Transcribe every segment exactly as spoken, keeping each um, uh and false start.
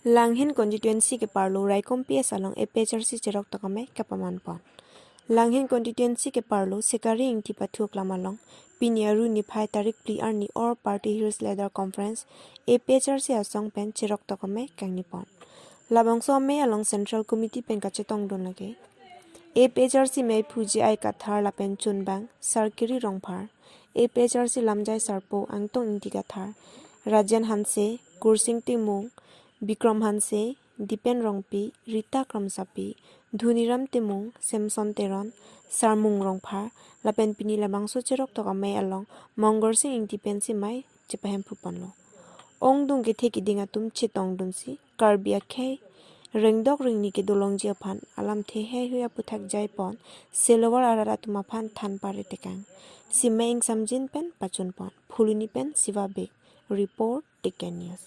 Langhin constituency keparlo Raikom P S along A P H L C cherok tok amei kapaman pon. Langhin constituency keparlo Sikari Ingti pathu aklam along pini Aru niphai tarik phli arni All Party Hills Leaders Conference A P H L C asong pen cherok tok amei kangni pon. Labangso amei along Central Committee pen kachetongdun lake A P H L C meiphu J I Kathar lapen chunbang Sarkiri Rongphar, A P H L C lamjai sarpo Angtong Ingti Kathar, Rajen Hanse, Kursing Timung, Bikram Hanse, Dipen Rongpi, Rita Kramsapi, Dhuniram Timung, Samson Teron, Sarmung Rongphar, lapen pini labangso cherok tok amei along Mongorsing Ingti pensi mei chepahemphu ponlo. Ongdung kethe kiding atum chetongdunsi Karbi akhei rengdok rengni kedolongji aphan alamthe heihui aputhak jai pon, selovar arat atum aphan than pare tekang. Simei Ingsamjin pen pachun pon. Phuloni pen Siva Bey. Report, T K News.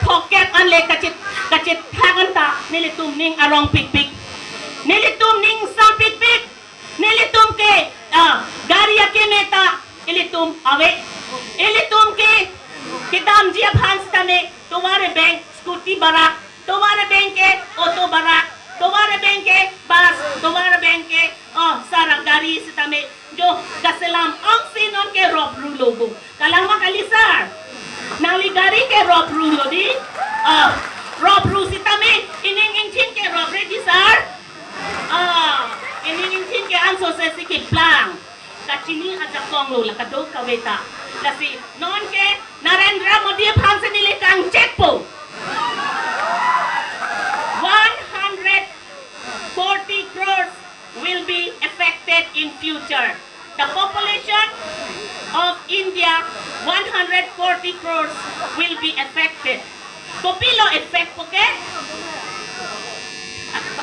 Phokep anle kachit, kachit thak anta nelitum ning arong pikpik. Nelitum ning sam pikpik. Nelitum ke, ah, gari akeme ta ilitum ave. Ilitum ke kedamji aphan sitame tovar abeng scooty barak, tovar abeng ke auto barak, tovar abeng ke bus, tovar abeng ke, oh, sara gari sitame jo kaselam angsi non ke ropru lo bo. Kalang ma kali sir? Nangli gari ke ropru lo di? Ah, ropru sitame ining ingthin ke ropre di sir? Ah, ining ingthin ke anso se si keplang. Kachini ajakong lo la kadokave ta. Lasi non ke Narendra Modi aphan si neli kangchekpo. One hundred forty crores will be affected in future. The population of India, one hundred forty crores, will be affected. Kopilo effect po ke?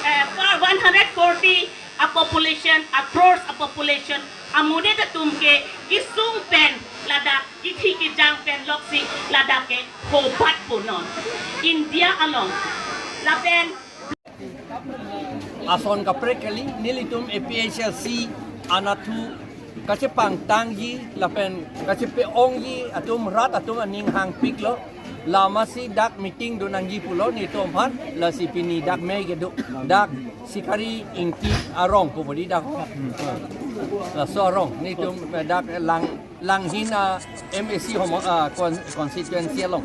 Uh, for one hundred forty a population, a crores a population, amonit atum ke kesung pen ladak, kethi kejang pen loksi ladak ke hobat po non. India along. Lapen ason kaprek kali, nelitum A P H L C anatthu kachepangtangji lapen kachepe-ongji atum rat atum aning hangpiklo. Lamasi dak meeting do nangji pulo nelitum aphan, lasi pini dak mei kedo, dak Sikari Ingti arong pu bodi dak. Laso arong nelitum dak lang Langhin a M A C homo, ah, con-, constituency along.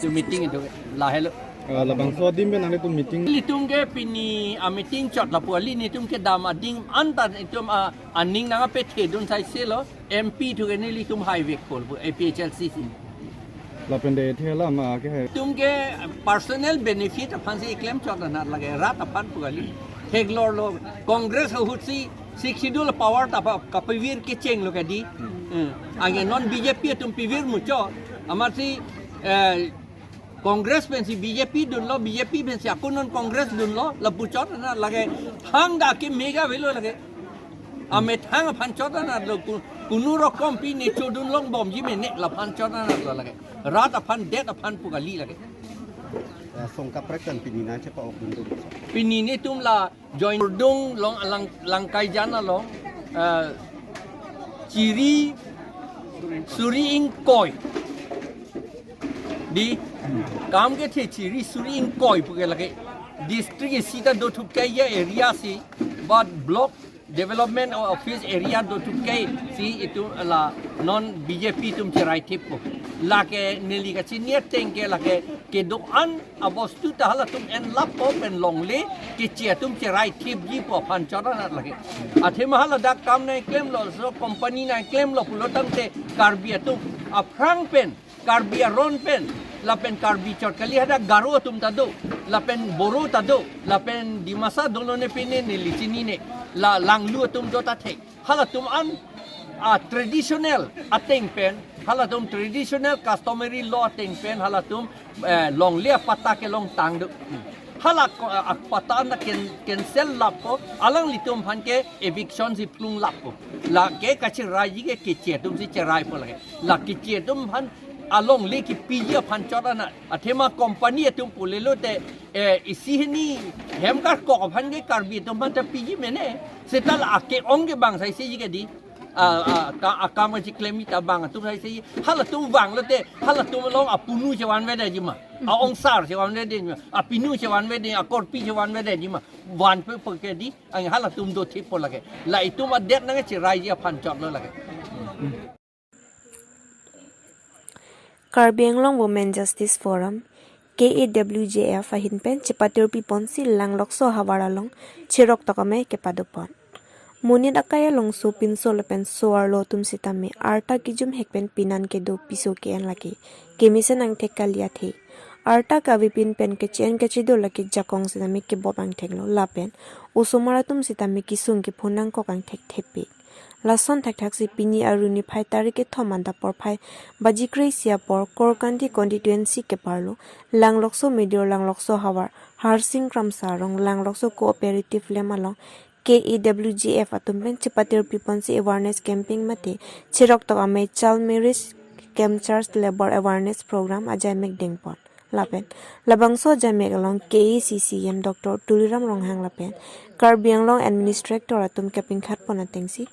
Tu meeting itu lahelo. Ah, labangso adim pen nanglitum meeting. Nelitum ke pini a meeting chot lapu kali, nelitum kedam adim anta nelitum a aning nangpethedun saiselo, M P thu ke nelitum highway call pu A P H L C si. Lapen de the alam ke hai. Nelitum ke personal benefit aphan si klem chot anat lake, rat aphan pu kali. Theklor lo Congress ahut si Sixth Schedule power ta pa kapivir kecheng lo kadi. Eh, anke non B J P atum pivir muchot. Amatsi, eh, Congress pensi B J P dunlo, B J P pensi ako non Congress dunlo, lapu chot anat lake. Thangta ke mega avelo lake. Amethang aphan chot anat lo ku-, kunu rokom pi ne chodun longbomji mene laphan chot anat lo lake. Rat aphan det aphan pu kali lake. Eh, song kaprek pen pini nangchepa-okdun do. Pini nelitum la join dung long lang, Langkaijan along, eh, chiri suri ingkoi. Di kam kethe chiri suri ingkoi pu ke lake. District isi ta dothup ke ya area si, but block development office area dothup ke si itum la non B J P atum cherai thip po. Lake neli kachini ateng ke lake kedo-an abostu ta halatum en lapo pen longle keche atum cherai thipji pu aphan chot anat lake. Athema haladak kam nangklemlo, so company nangklemlo pulo tangte Karbi atum aphrang pen, Karbi aron pen, lapen Karbi chot kali hadak Garo atum ta do, lapen Boro ta do, lapen Dimasa dolo ne pine neli chinine, la Langlu atum do ta thek. Halatum an, ah, traditional ateng pen, halatum traditional customary law ateng pen, halatum, eh, longle apatta kelongtang do. Hala ko, ah, apatta na ken, cancel lapo, alanglitum aphan ke eviction si plung lapo. Lake kacheraiji ke keche atum si cherai po lake. La keche atum aphan alongle kepiji aphan chot anat. Athema company atum pu lelo te, eh, isi hini hem karkok aphan ke Karbi atum aphan ta piji mene. Seta la ake-ong ke bang saisiji kadi. A, a, ka, akam kachiklem ta bang atum hai si, halatum vanglote, halatum along apunu chevanvedetji ma, a-ongsar chevanvedetji ma, apinu chevanvedet, akorpi chevanvedetji ma, vanpe pake di, ang halatum dothepo lake. La itum adet nangcheraiji aphan chotlo lake. Karbi Anglong Women Justice Forum, K A W J F ahin pen chepatirpi ponsi Langlokso havar along cheroktok amei kepadopon. Monit akai alongso pinso lapen so-arlo atum sitame arta kejum hek pen penan kedo piso ke-en lake kemesen angthek kali athe. Arta kavepin pen keche-en kechedo lake jakong sitame kebop angtheklo lapen osomar atum sitame kesung kephun nangkok angthek thepi. Lason thakthaksi pini arni phai tarik kethom adap porphai baji kre-isi apor Korkanthi constituency keparlo Langlokso Medir Langlokso havar Harsing Kramsa arong Langlokso Cooperative Lem along K A W J F atum pen chepatirpi ponsi awareness campaign mate cheroktok amei child marriage, camp charge, labour awareness program ajaimek dengpon. Lapen labangso ajaimek along K A C C M Doctor Tuliram Ronghang lapen Karbi Anglong Administrator atum kepingkhat pon atengsi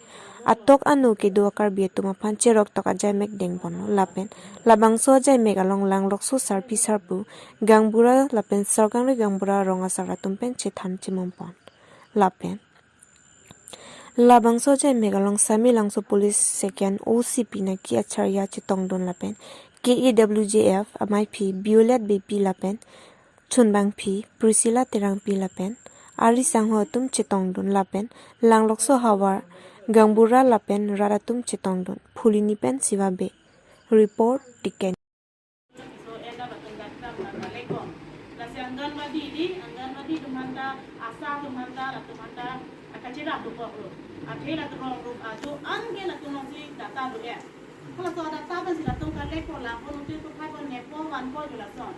atok anu kedo Karbi atum aphan cheroktok ajaimek dengponlo. Lapen labangso ajaimek along Langlokso sarpi sarpo, gaonbura lapen sarkangri gaonbura rong asar atum pen chethan chemumpon. Lapen labangso ajaimek along Samelangso Police Second O C Pinaki Acharya chetongdun lapen K A W J F amaiphi Violet Beypi lapen chunbangphi Priscilla Terangpi lapen ari sangho atum chetongdun lapen Langlokso havar gaonbura lapen rat atum chetongdun. Phuloni pen Siva Bey. Report, Tiken. So, enda latum dak tam na lekong. Lasi Anganwadi di, Anganwadi atum anta, ASHA atum anta, latum anta, akachirap dukok lo. Athe latum rong rup ajo anke latum alongsi data do ya. Halaso data pensi latum collect ko lampon uti tu phai pon nepo vanpo jo lason.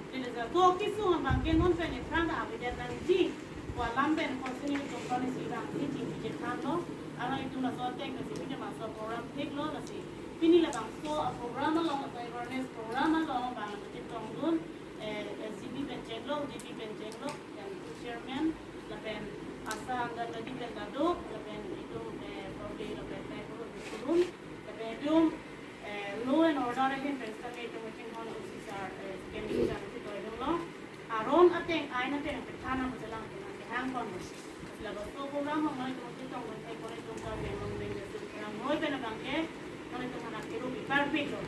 Jadi laso kesung abangke non pen ephrang ta avedet nangji. Ko alam pen ko sini tum koni si bang ni chingki chethanlo. Alang itum laso ateng pensi pini laso program theklo lasi. Pini labangso a-program along, laso awareness program along bang chetongdun, eh, S G B pen chenglok, G B pen chenglok, pen chairman, lapen ASHA Anganwadi pen kaduk, lapen itum, eh, public lapen tai puru puru, lapen itum, eh, law and order ahin pen sitame itum chinghon O C sir, eh, second officer si toidunlo. Aron ateng, ain ateng, pethan ang peselang, pethan kehang kon. Laso program along nangtum chetongdun thai pon itum Karbi Anglong Women Justice Forum noi pen abangke nangtum anak kiru pi parpik lo.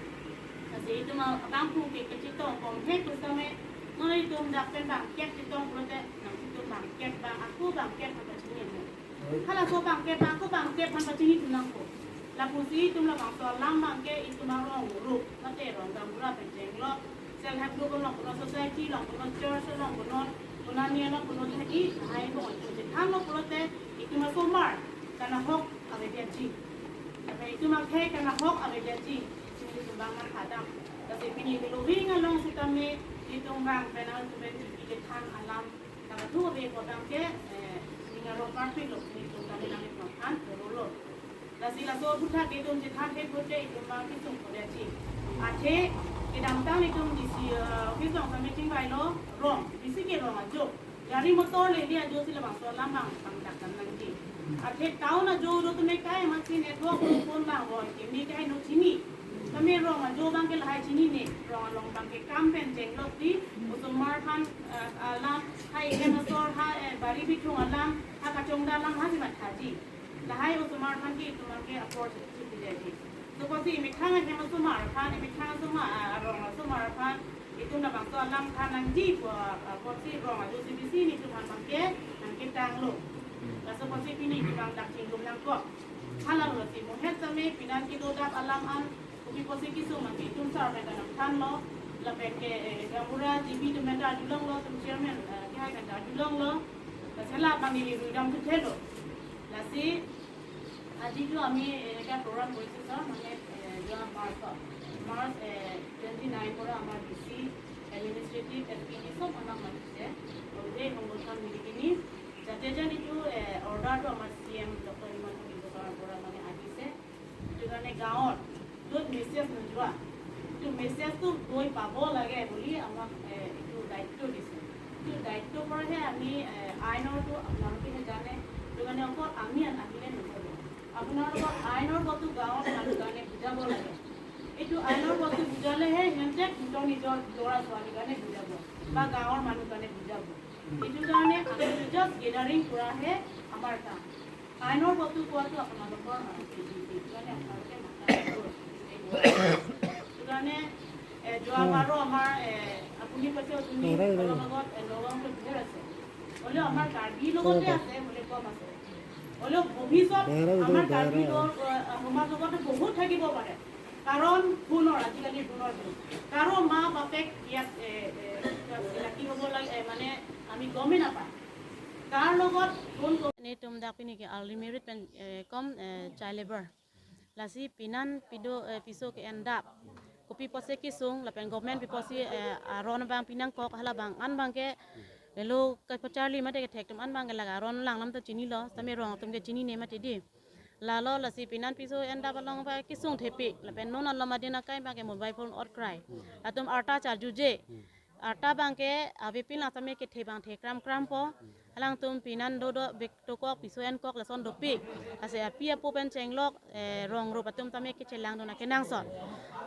Lasi itum abang phu ke kechetong kom he kusame nangtum dak pen bangkep chetong pulote nangtum bangkep bang ako bangkep aphan pachini mo. Halaso bangkep bang ako bangkep aphan pachini tu nangpo. Lapusi itum labangso alam abangke itum arong rup mate rong gaonbura pen chenglok. Self help group along kono, society along kono, church along kono, konani along kono jadi hai mo itum chethanlo pulote itum asomar kanahok avedetji. Tapi itum akhei kanahok avedetji. Sini itum bang nangkadam. Lasi pini itum loving along sitame itum bang penang itum pen chethan alam. Nangkathu ave ko abangke, eh, ning arong parpik lo, itum tame nang itum aphan dolo lo. Lasi laso aputhak itum chethan thek pute itum bang kesung pute achi. Athe kedamtang itum D C, eh, office along sitame chingvailo rong, D C ke rong ajo. Gari motor lele ajo si labangso alam bang pangdak dam nangji. Athe town ajo do tame kai amatsi network phone bang rong keme kai no chini. Tame rong ajo abangke lahai chinine, rong along abangke kam pen chenglok di, osomar aphan, eh, alam, hai hem asor, ha, eh, bari bithung alam, ha kachongda alam, ha si mathaji. Lahai osomar aphan ke itum abangke apor si pidetji. So kosi imethang ahem asomar aphan, imethang asomar, ah, arong asomar aphan, itum labangso alam than nangji pu, ah, kosi rong ajo si bisi nelitum aphan abangke nangketanglo. Laso kosi pini itum abang dak chingrum nangkok. Halalo si mohet sitame penan kedodap alam an, kopi kosi kesung abangke itum sar pen ta nangthanlo. Lapen ke, eh, gaonbura G B atum pen ta arjulonglo, itum chairman, eh, kehai pen ta arjulonglo. Lasi la abang neli ruidam thuthelo. Lasi aji tu ami, eh, ekta program korise sir, mane, eh, jo March, March, eh, twenty nine pora amar D C, administrative, S P D sob anak matise, already hongbosan milikini, jate jan itu, eh, order tu amar C M Doctor Himanta Biswa Sarma pora mane adise, itu karone gaon, য'ত মেছেজ নোযোৱা, এইটো মেছেজটো গৈ পাব লাগে বুলি আমাক, এ, এইটো দায়িত্ব দিছে। এইটো দায়িত্ব পৰাহে আমি, এ, আইনৰটো আপোনালোকেহে জানে, সেইটো কাৰণে অকল আমি আন-, আহিলে নহ'ব। আপোনালোকৰ আইনৰ বস্তু গাঁৱৰ মানুহ কাৰণে বুজাব লাগে। এইটো আইনৰ বস্তু বুজালেহে সিহঁতে নিজৰ নিজৰ ল'ৰা ছোৱালীৰ কাৰণে বুজাব বা গাঁৱৰ মানুহ কাৰণে বুজাব। এইটো কাৰণে আমি জাষ্ট গেডাৰিং কৰাহে আমাৰ কাম। আইনৰ বস্তু কোৱাটো আপোনালোকৰ, আহ, duty। এইটো কাৰণে আপোনালোকে মাথা নামাৰিব। এইটো কাৰণে, এ, যোৱাবাৰো আমাৰ, এ, আপুনি কৈছে, আপুনি অলপ আগত, এ, নগাঁৱত ভিৰ আছে। হ'লেও আমাৰ কাৰ্বিৰ লগতে আছে, হ'লে কম আছে। হ'লেও ভৱিষ্যত আমাৰ কাৰ্বি ল-, এ, সমাজৰ লগতে বহুত থাকিব পাৰে। কাৰণ সোণৰ, আজিকালি সোণৰ যুগ। কাৰো মা বাপেক ইয়াত, এ, এ, চিনাকি হ'ব লাগে, এ, মানে আমি গমেই নাপায়। কাৰ লগত কোন ক- Nelitum dak pini ke early married pen, eh, kom, eh, child labor. Lasi pinan pido, eh, piso ke-endap. Kopi apotsi kesung, lapen government pi apotsi, eh, aron abang pinangkok, hala abang an abangke, lelo kepacharli mate kethek atum an abangke lake aron langlam ta chinilo, sitame rong atum ke chinine mati dei. Lalo lasi pinan piso endap along abang kesung thepik, lapen non alom adin akai abangke mobile phone ot krai. Latum arta charjuje. Arta abangke avepin lang sitame kethe abang the kramkrampo. Alangtum pinan dodo bek tokok piso enkok lason dopik. Lasi api apo pen chenglok, eh, rong rup atum sitame kechelangdun akenangsot.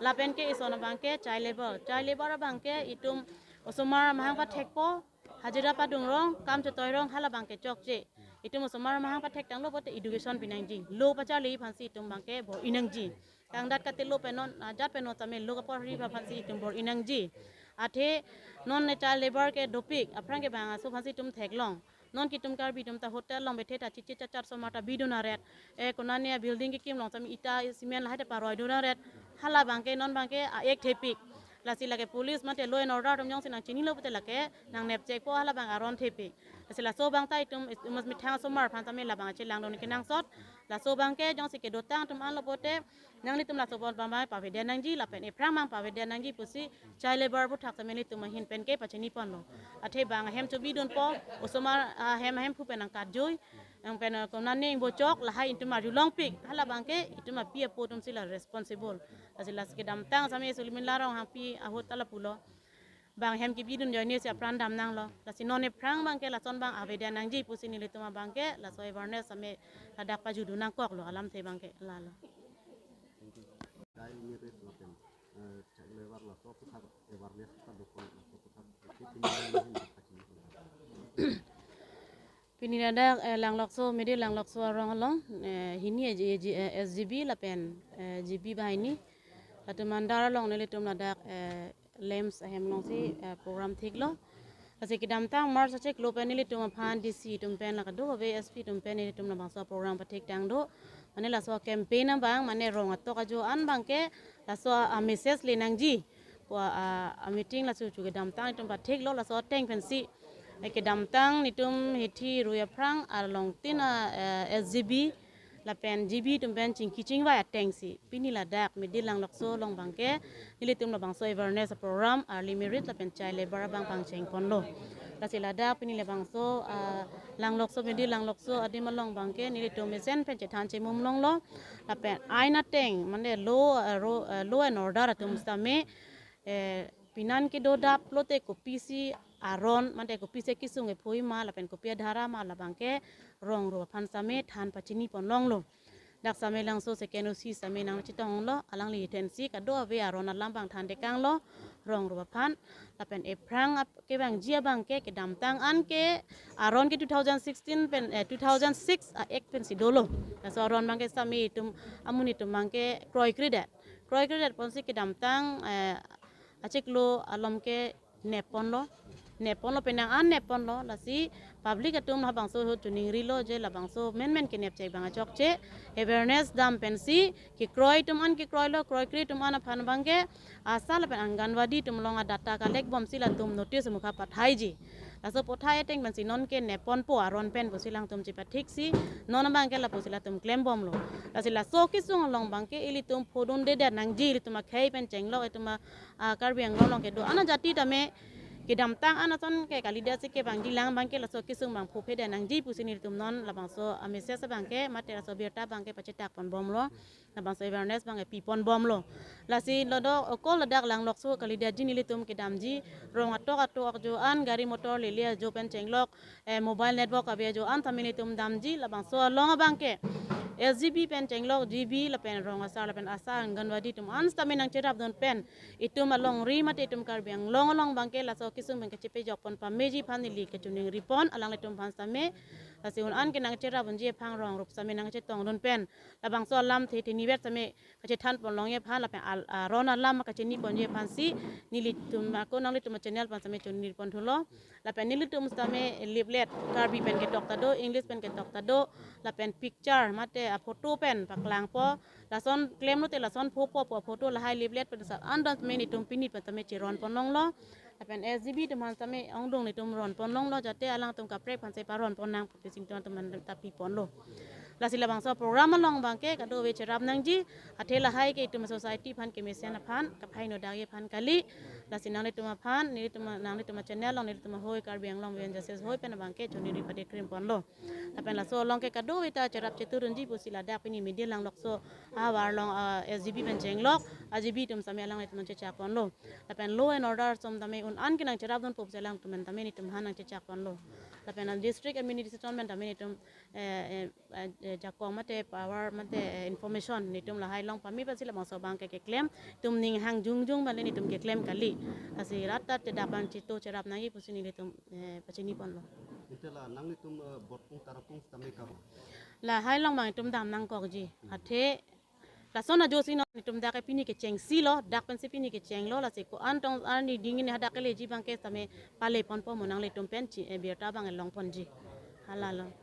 Lapen ke ison abangke child labor. Child labor abangke itum osomar amahang pathekpo, hajira padungrong, kam chetoirong, hala abangke chokche. Itum osomar amahang pathektanglo pote education pinangji. Lo pacharli aphansi itum abangke bor-inangji. Kangdat katelo pen non, ajat pen non sitame lo kaporhi aphansi itum bor-inangji. Athe non ne child labor ke dopik, aphrang ke bangso aphansi itum theklong. Non ke itum Karbi atum ta hotel along bethe ta chichi chachar osomar ta bidun aret. Eh, konane building kekim along sitame ita cement lahai ta paroidun aret. Hala abangke non abangke a-ek thepik. Lasi lake police mate law and order atum jongsi nangchinilo pote lake nangnepchekpo, hala abang aron thepik. Lasi laso abang ta itum, itum methang osomar aphan sitame labang chelangdun kenangsot. Laso abangke jongsi kedotang atum anlo pote nanglitum laso abang abang pavedet nangji lapen ephrang abang pavedet nangji pusi child labor aphuthak sitame nelitum ahin pen ke pachiniponlo. Athe bang ahem chobidunpo, osomar ahem ahemphu pen nangkatjui, nang pen, eh, konane ingbochok, lahai itum arjulongpik, hala abangke itum api apo atumsi la responsible. Lasi lasi kedamtang sitame Sulimin Larong Hangpi ahut ta lapulo. Bang ahem kebidun ajoine si apran damnanglo. Lasi non ephrang abangke lason abang avedet nangji pusi nelitum abangke laso awareness sitame ladak pajudun nangkoklo alamthe abangke lalo. Child marriage lapen, eh, child labor laso aphuthak awareness padokon laso aphuthak. Pini ladak, eh, Langlokso, Middle Langlokso arong along, eh, hini, eh, G-, eh, S G B lapen, eh, G B banghini. Latum under along nelitum ladak, eh, LAMPS ahem alongsi, eh, program thiklo. Lasi kedamtang March achiklo pen nelitum aphan D C atum pen la kadokave S P atum pen nelitum labangso program pathektang do. Mane laso campaign abang, mane rong atok ajo an abangke laso a-message le nangji pu a, a-meeting laso chu kedamtang itum pathiklo, laso ateng pensi. Eh, kedamtang nelitum hithi rui aphrang along tin a, eh, S G B lapen G B atum pen chingki chingvai atengsi pini ladak Middle Langlokso along abangke nelitum labangso awareness program early marriage lapen child labor abang pangchengponlo. Lasi ladak pini labangso, ah, Langlokso, Middle Langlokso adim along abangke nelitum mesen pen chethan chemum longlo. Lapen ain ateng, mane law, eh, ro-, eh, law and order atum sitame, eh, pinan kedodap lote kopisi aron, mane kopisi kesung ephoima lapen kopi adhara ma labangke rong rup aphan sitame than pachinipon longlo. Dak sitame Langso second O C sitame nangchetonglo, alangli atengsi kadokave aron alam abang thantekanglo, rong rup aphan. Lapen ephrang ap-, kevangji abangke kedamtang an ke aron ke two thousand sixteen pen, eh, two thousand six a-act pensi dolo. Laso aron abangke sitame itum amonit atum abangke kroikredet. Kroikredet ponsi kedamtang, eh, achiklo alom ke nepponlo. Nepponlo, penang an nepponlo, lasi public atum labangso ahut chuningrilo je labangso menmen kenepchek abang achokche, awareness dam pensi kekroi atum an kekroilo, kroikre atum an aphan abangke ASHA lapen Anganwadi atum along a-data collect bomsi latum notice mukha pathaiji. Laso pathai ateng pensi non ke nepponpo aron pen pusi alangtum chepathiksi, non abangke lapusi latum klembomlo. Lasi laso kesung along abangke ilitum phodundedet nangji, ilitum akhei pen chenglok, itum a, a, Karbi Anglong along kedo ana jati tame kedamtang an ason ke kalidet si kevangjilang abangke laso kesung abang phophedet nangji pusi nelitum non labangso a-message abangke mate laso abirta abangke pachetakponbomlo. Labangso awareness abangke piponbomlo. Lasi lodok okol ladak Langlokso kalidetji nelitum kedamji rong atok atok ajo an, gari motor lele ajo pen chenglok, eh, mobile network ave ajo an sitame nelitum damji, labangso along abangke, S G B pen chenglok G B lapen rong asar lapen ASHA, Anganwadi atum an sitame nangcherapdun pen itum alongri mate itum Karbi Anglong along abangke laso kesung pen kachepejok pon pameji aphan neli kachiningri pon alanglitum aphan sitame. Lasi un-an ke nangcherapdunji aphan rong rup sitame nangchetongdun pen labangso alamthe thinivet sitame kachethan pon longji aphan lapen al-, aron alam kachini ponji aphansi nelitum ako nanglitum channel aphan sitame chiningri pon thulo. Lapen nelitum sitame leaflet Karbi pen ketok ta do, English pen ketok ta do, lapen picture mate aphoto pen paklangpo. Lason klemlo te lason phopo pu aphoto lahai leaflet pen sar an don sitame nelitum pini pen sitame cheron pon longlo. Lapen S G B atum aphan sitame ongdung nelitum ron pon longlo, jate alangtum kaprek aphan si paron pon nang pu si nelitum aphan ta pi ponlo. Lasi labangso program along abangke kadokave cherap nangji, athe lahai ke itum society aphan kemesen aphan, kaphai no dagi aphan kali. Lasi nanglitum aphan, nelitum, nanglitum channel along nelitum ahoi Karbi Anglong Women Justice Ahoi pen abangke chiningri pade krim ponlo. Lapen laso along ke kadokave ta cherap chetongdunji pusi ladak pini media langlokso ahavar along, ah, S G B pen chenglok, ah, G B atum sitame alanglitum nangchechak ponlo. Lapen law and order atum sitame un-an ke nangcherapdun pusi alangtum sitame nelitum aphan nangchechak ponlo. Lapen, ah, district administration pen sitame nelitum, eh, eh, eh, eh, jakong mate power mate, eh, information nelitum lahai along pame pensi labangso abangke keklem, itum ning hang jongjong bale nelitum keklem kali. Lasi rat ta chedak abang chito cherap nangji pusi nelitum, eh, pachini ponlo. Ante la nanglitum, eh, Borpung Tarapung sitame karo? Lahai along abang itum dam nangkokji. Athe lason ajo si non itum dak ke pini kechengsi lo, dak pensi pini kechenglo, lasi ko-an tong arni dingin hadak keleji abangke sitame pale ponpo mo nanglitum pen chi, eh, birta abang long ponji. Halalo.